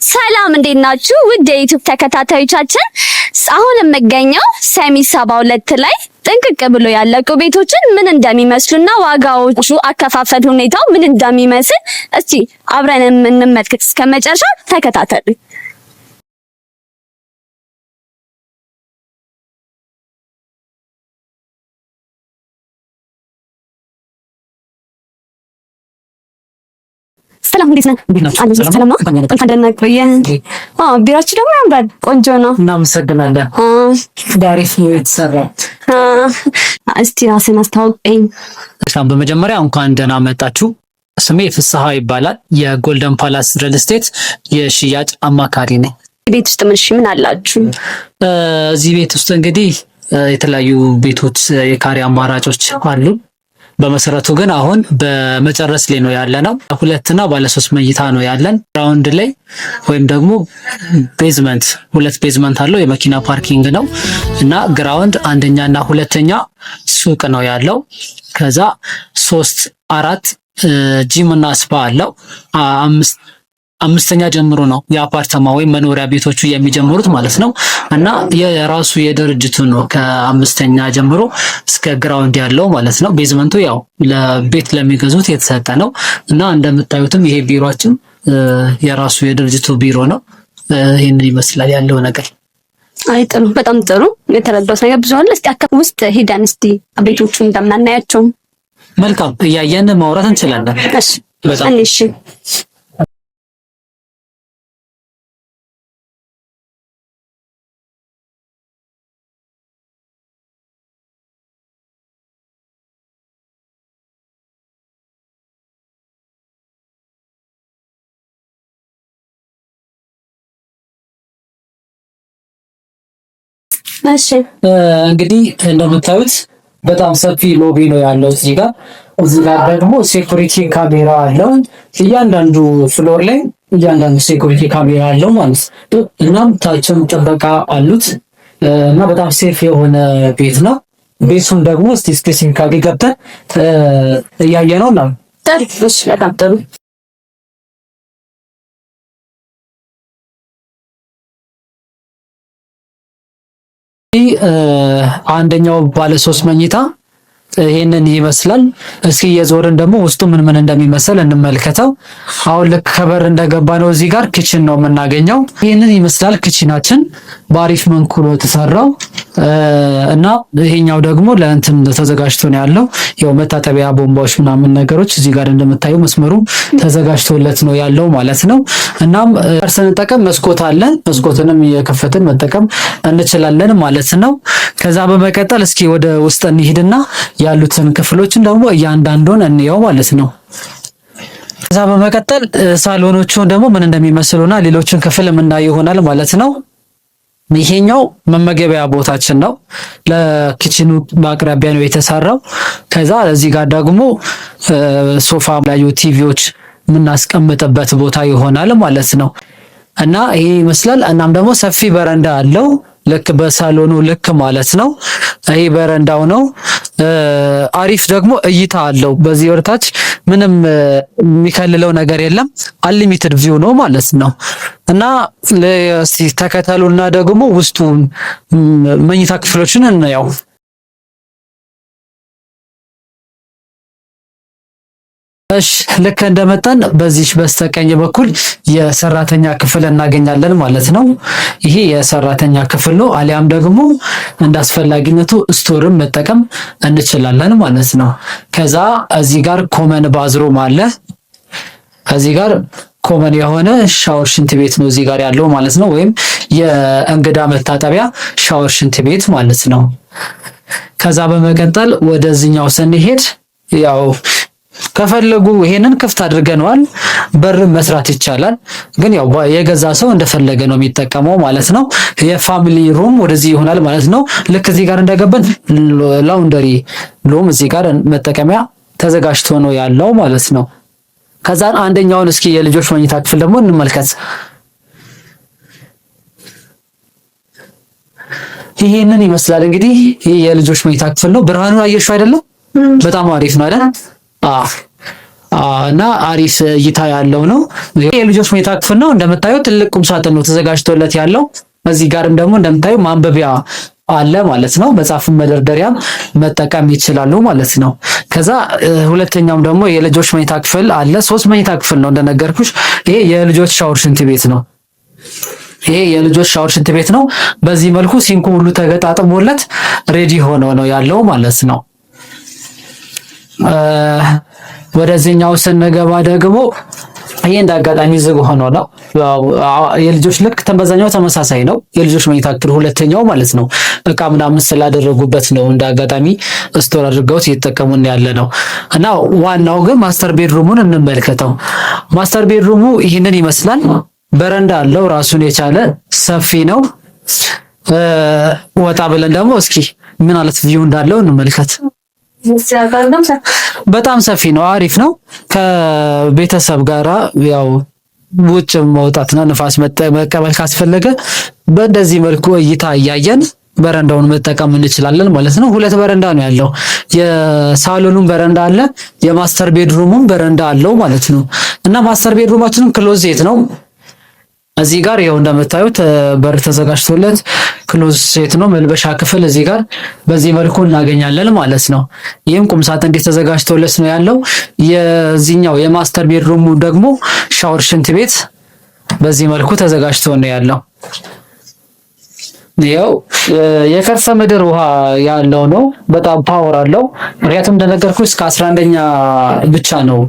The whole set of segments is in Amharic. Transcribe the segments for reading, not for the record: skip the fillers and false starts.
ሰላም እንዴት ናችሁ? ውድ የ YouTube ተከታታዮቻችን፣ አሁን የምገኘው ሰሚት 72 ላይ ጥንቅቅ ብሎ ያለቁ ቤቶችን ምን እንደሚመስሉና ዋጋዎቹ፣ አከፋፈል ሁኔታው ምን እንደሚመስል እስቲ አብረን እንመልከት። እስከ መጨረሻ ተከታተሉ። ሰላም እንዴት ነህ? ሰላም ነው። እንኳን ደህና ቆየህ። አዎ ቢሯችሁ ደግሞ ያምራል፣ ቆንጆ ነው። እናመሰግናለን። አሪፍ ነው የተሰራው። እስቲ ራስህን አስተዋውቀኝ። በመጀመሪያ እንኳን ደህና መጣችሁ። ስሜ ፍስሐ ይባላል። የ Golden Palace Real Estate የሽያጭ አማካሪ ነኝ። ቤት ውስጥ ምን ምን አላችሁ? እዚህ ቤት ውስጥ እንግዲህ የተለያዩ ቤቶች የካሬ አማራጮች አሉ። በመሰረቱ ግን አሁን በመጨረስ ላይ ነው ያለነው። ሁለትና ባለሶስት መኝታ ነው ያለን። Ground ላይ ወይም ደግሞ basement ሁለት basement አለው። የመኪና parking ነው እና ground አንደኛና ሁለተኛ ሱቅ ነው ያለው። ከዛ ሶስት አራት ጂም እና spa አለው። አምስተኛ ጀምሮ ነው የአፓርተማ ወይም መኖሪያ ቤቶቹ የሚጀምሩት ማለት ነው። እና የራሱ የድርጅቱ ነው ከአምስተኛ ጀምሮ እስከ ground ያለው ማለት ነው። Basement ኡ ያው ለቤት ለሚገዙት የተሰጠ ነው። እና እንደምታዩትም ይሄ ቢሮአችን የራሱ የድርጅቱ ቢሮ ነው። ይህንን ይመስላል ያለው ነገር። አይ ጥሩ፣ በጣም ጥሩ። የተረዳሁት ነገር ብዙ አለ። እስቲ ውስጥ ሄደን እስቲ ቤቶቹ እንደምናናያቸው። መልካም፣ እያየን ማውራት እንችላለን። እሺ፣ በጣም እሺ። እሺ እንግዲህ እንደምታዩት በጣም ሰፊ lobby ነው ያለው እዚህ ጋር። እዚህ ጋር ደግሞ security ካሜራ አለው። እያንዳንዱ floor ላይ እያንዳንዱ security ካሜራ አለው ማለት ነው። እናም ታችም ጥበቃ አሉት እና በጣም safe የሆነ ቤት ነው። ቤቱን ደግሞ እስቲ specifically ገብተን እያየ ነው ነው። በጣም ጥሩ። አንደኛው ባለ ሶስት መኝታ ይሄንን ይመስላል። እስኪ እየዞርን ደግሞ ውስጡ ምን ምን እንደሚመስል እንመልከተው። አሁን ልክ ከበር እንደገባ ነው እዚህ ጋር kitchen ነው የምናገኘው። ይሄንን ይመስላል kitchen ኣችን በአሪፍ መልኩ ነው የተሰራው እና ይሄኛው ደግሞ ለእንትን ተዘጋጅቶ ነው ያለው። ያው መታጠቢያ ቦምባዎች ምናምን ነገሮች እዚህ ጋር እንደምታዩ መስመሩ ተዘጋጅቶለት ነው ያለው ማለት ነው። እናም ስንጠቀም መስኮት አለ። መስኮትንም እየከፈትን መጠቀም እንችላለን ማለት ነው። ከዛ በመቀጠል እስኪ ወደ ውስጥ እንሂድና ያሉትን ክፍሎችን ደግሞ እያንዳንዱን እንየው ማለት ነው። ከዛ በመቀጠል ሳሎኖቹን ደግሞ ምን እንደሚመስሉና ሌሎችን ክፍል የምናየው ይሆናል ማለት ነው። ይሄኛው መመገቢያ ቦታችን ነው። ለ kitchen ኡ በአቅራቢያ ነው የተሰራው። ከዛ እዚህ ጋር ደግሞ ሶፋ ላይ ቲቪዎች የምናስቀምጥበት ቦታ ይሆናል ማለት ነው። እና ይሄ ይመስላል። እናም ደግሞ ሰፊ በረንዳ አለው ልክ በሳሎኑ ልክ ማለት ነው። ይሄ በረንዳው ነው። አሪፍ ደግሞ እይታ አለው። በዚህ ወደታች ምንም የሚከልለው ነገር የለም። Unlimited view ነው ማለት ነው። እና ተከተሉና ደግሞ ውስጡ መኝታ ክፍሎችን እንያው። እሺ ልክ እንደመጣን በዚህ በስተቀኝ በኩል የሰራተኛ ክፍል እናገኛለን ማለት ነው። ይሄ የሰራተኛ ክፍል ነው። አሊያም ደግሞ እንደ አስፈላጊነቱ store ም መጠቀም እንችላለን ማለት ነው። ከዛ እዚህ ጋር common bathroom አለ። ከዚህ ጋር common የሆነ ሻወር ሽንት ቤት ነው እዚህ ጋር ያለው ማለት ነው። ወይም የእንግዳ መታጠቢያ ሻወር ሽንት ቤት ማለት ነው። ከዛ በመቀጠል ወደዚህኛው ስንሄድ ያው ከፈለጉ ይሄንን ክፍት አድርገነዋል። በር መስራት ይቻላል። ግን ያው የገዛ ሰው እንደፈለገ ነው የሚጠቀመው ማለት ነው። የ family room ወደዚህ ይሆናል ማለት ነው። ልክ እዚህ ጋር እንደገባን laundry room እዚህ ጋር መጠቀሚያ ተዘጋጅቶ ነው ያለው ማለት ነው። ከዛን አንደኛውን እስኪ የልጆች መኝታ ክፍል ደግሞ እንመልከት። ይሄንን ይመስላል እንግዲህ ይህ የልጆች መኝታ ክፍል ነው። ብርሃኑን አየሽው አይደለም? በጣም አሪፍ ነው አይደል? እና አሪፍ እይታ ያለው ነው። የልጆች መኝታ ክፍል ነው። እንደምታዩት ትልቅ ቁም ሳጥን ነው ተዘጋጅቶለት ያለው። እዚህ ጋርም ደግሞ እንደምታዩ ማንበቢያ አለ ማለት ነው። መጽሐፍን መደርደሪያም መጠቀም ይችላሉ ማለት ነው። ከዛ ሁለተኛውም ደግሞ የልጆች መኝታ ክፍል አለ። ሶስት መኝታ ክፍል ነው እንደነገርኩሽ። ይሄ የልጆች ሻወር ሽንት ቤት ነው። ይሄ የልጆች ሻወር ሽንት ቤት ነው። በዚህ መልኩ sink ኡ ሁሉ ተገጣጥሞለት ready ሆኖ ነው ያለው ማለት ነው። ወደዚህኛው ስንገባ ደግሞ ይሄ እንደ አጋጣሚ ዝግ ሆኖ ነው። የልጆች ልክ በዛኛው ተመሳሳይ ነው። የልጆች መኝታ ክፍል ሁለተኛው ማለት ነው። እቃ ምናምን ስላደረጉበት ነው እንደ አጋጣሚ store አድርገውት እየተጠቀሙን ያለ ነው። እና ዋናው ግን master bedroom ኡን እንመልከተው። Master bedroom ኡ ይህንን ይመስላል። በረንዳ አለው ራሱን የቻለ ሰፊ ነው። ወጣ ብለን ደግሞ እስኪ ምን አይነት view እንዳለው እንመልከት። በጣም ሰፊ ነው። አሪፍ ነው። ከቤተሰብ ጋራ ያው ውጭ መውጣትና ንፋስ መቀበል ካስፈለገ በእንደዚህ መልኩ እይታ እያየን በረንዳውን መጠቀም እንችላለን ማለት ነው። ሁለት በረንዳ ነው ያለው። የሳሎኑም በረንዳ አለ፣ የ master bedroom ኡም በረንዳ አለው ማለት ነው። እና master bedroom ኣችንም closet ነው። እዚህ ጋር ይኸው እንደምታዩት በር ተዘጋጅቶለት closet ነው፣ መልበሻ ክፍል እዚህ ጋር በዚህ መልኩ እናገኛለን ማለት ነው። ይህም ቁም ሳጥን እንዴት ተዘጋጅቶለት ነው ያለው። የዚህኛው የ master bedroom ኡ ደግሞ ሻወር፣ ሽንት ቤት በዚህ መልኩ ተዘጋጅቶ ነው ያለው። ያው የከርሰ ምድር ውሃ ያለው ነው። በጣም power አለው። ምክንያቱም እንደነገርኩ እስከ 11ኛ ብቻ ነው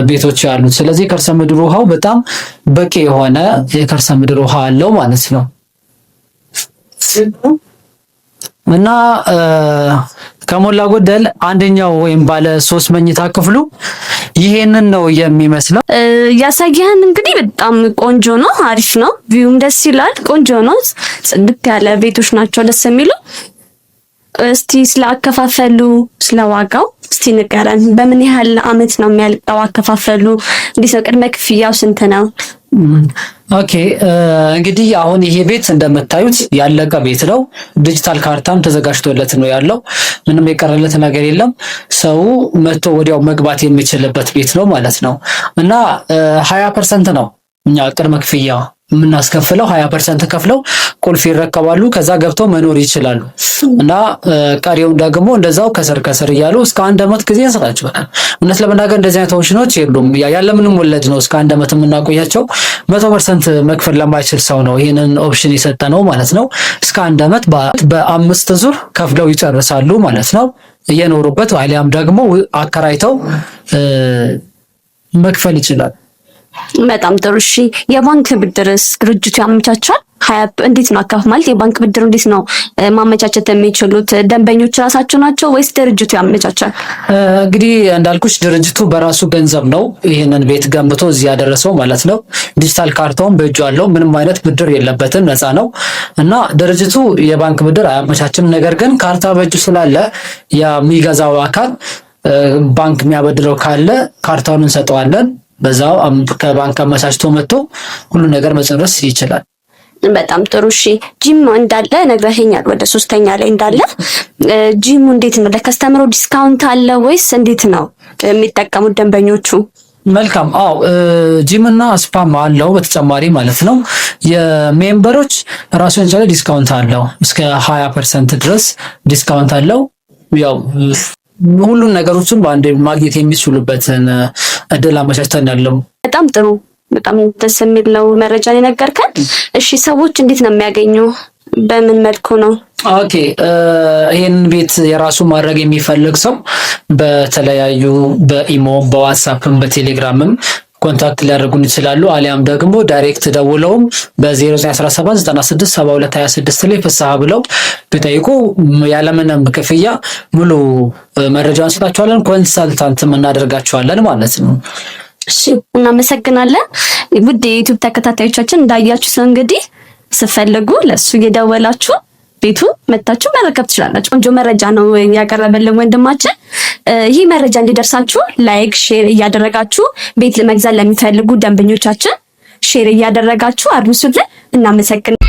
ቤቶች ያሉት። ስለዚህ የከርሰ ምድር ውሃው በጣም በቂ የሆነ የከርሰ ምድር ውሃ አለው ማለት ነው። እና ከሞላ ጎደል አንደኛው ወይም ባለ ሶስት መኝታ ክፍሉ ይሄንን ነው የሚመስለው። ያሳየህን እንግዲህ በጣም ቆንጆ ነው፣ አሪፍ ነው። View ም ደስ ይላል፣ ቆንጆ ነው። ጽድት ያለ ቤቶች ናቸው ደስ የሚሉ። እስቲ ስለ አከፋፈሉ ስለ ዋጋው እስቲ ንገረን። በምን ያህል አመት ነው የሚያልቀው አከፋፈሉ? እንዴት ነው? ቅድመ ክፍያው ስንት ነው? Okay፣ እንግዲህ አሁን ይሄ ቤት እንደምታዩት ያለቀ ቤት ነው። ዲጂታል ካርታም ተዘጋጅቶለት ነው ያለው። ምንም የቀረለት ነገር የለም። ሰው መጥቶ ወዲያው መግባት የሚችልበት ቤት ነው ማለት ነው። እና 20% ነው እኛ ቅድመ ክፍያ የምናስከፍለው። 20% ከፍለው ቁልፍ ይረከባሉ። ከዛ ገብተው መኖር ይችላሉ። እና ቀሪውን ደግሞ እንደዛው ከስር ከስር እያሉ እስከ አንድ አመት ጊዜ እንሰጣቸዋለን። እውነት ለመናገር እንደዚህ አይነት ኦፕሽኖች የሉም። ያለምንም ወለድ ነው እስከ አንድ አመት የምናቆያቸው። 100% መክፈል ለማይችል ሰው ነው ይህንን option የሰጠ ነው ማለት ነው። እስከ አንድ አመት በአምስት ዙር ከፍለው ይጨርሳሉ ማለት ነው። እየኖሩበት አሊያም ደግሞ አከራይተው መክፈል ይችላል። በጣም ጥሩ። እሺ፣ የባንክ ብድርስ ድርጅቱ ያመቻቻል? እንዴት ነው አካፍ ማለት የባንክ ብድር እንዴት ነው ማመቻቸት የሚችሉት? ደንበኞች ራሳቸው ናቸው ወይስ ድርጅቱ ያመቻቻል? እንግዲህ እንዳልኩሽ ድርጅቱ በራሱ ገንዘብ ነው ይህንን ቤት ገንብቶ እዚህ ያደረሰው ማለት ነው። ዲጂታል ካርታውን በእጁ አለው። ምንም አይነት ብድር የለበትም፣ ነፃ ነው እና ድርጅቱ የባንክ ብድር አያመቻችም። ነገር ግን ካርታ በእጁ ስላለ የሚገዛው አካል ባንክ የሚያበድረው ካለ ካርታውን እንሰጠዋለን። በዛው ከባንክ አመቻችቶ መጥቶ ሁሉ ነገር መጨረስ ይችላል። በጣም ጥሩ። እሺ፣ ጂም እንዳለ ነግረኸኛል፣ ወደ ሶስተኛ ላይ እንዳለ ጂሙ እንዴት ነው? ለ customer ኡ discount አለ ወይስ እንዴት ነው የሚጠቀሙት ደንበኞቹ? መልካም። አዎ፣ ጂም እና spa ም አለው በተጨማሪ ማለት ነው። የ member ኦች ራሱን የቻለ discount አለው፣ እስከ 20% ድረስ discount አለው። ያው ሁሉን ነገሮችን በአንድ ማግኘት የሚችሉበትን እድል አመቻችተን ያለው። በጣም ጥሩ፣ በጣም ደስ የሚል ነው መረጃን የነገርከን። እሺ፣ ሰዎች እንዴት ነው የሚያገኙ? በምን መልኩ ነው? Okay፣ ይህንን ቤት የራሱ ማድረግ የሚፈልግ ሰው በተለያዩ በኢሞ፣ በዋትሳፕም፣ በቴሌግራምም contact ሊያደርጉን ይችላሉ። አሊያም ደግሞ direct ደውለውም በ0917 96 72 26 ላይ ፍስሐ ብለው ቢጠይቁ ያለምንም ክፍያ ሙሉ መረጃ እንሰጣቸዋለን። Consultant ም እናደርጋቸዋለን ማለት ነው። እሺ፣ እናመሰግናለን። ውድ የዩቲዩብ ተከታታዮቻችን እንዳያችሁት ነው እንግዲህ ስትፈልጉ ለሱ እየደወላችሁ ቤቱ መታችሁ መረከብ ትችላላችሁ። ቆንጆ መረጃ ነው ያቀረበልን ወንድማችን። ይህ መረጃ እንዲደርሳችሁ like፣ share እያደረጋችሁ ቤት ለመግዛት ለሚፈልጉ ደንበኞቻችን share እያደረጋችሁ አድርሱልን። እናመሰግናለን።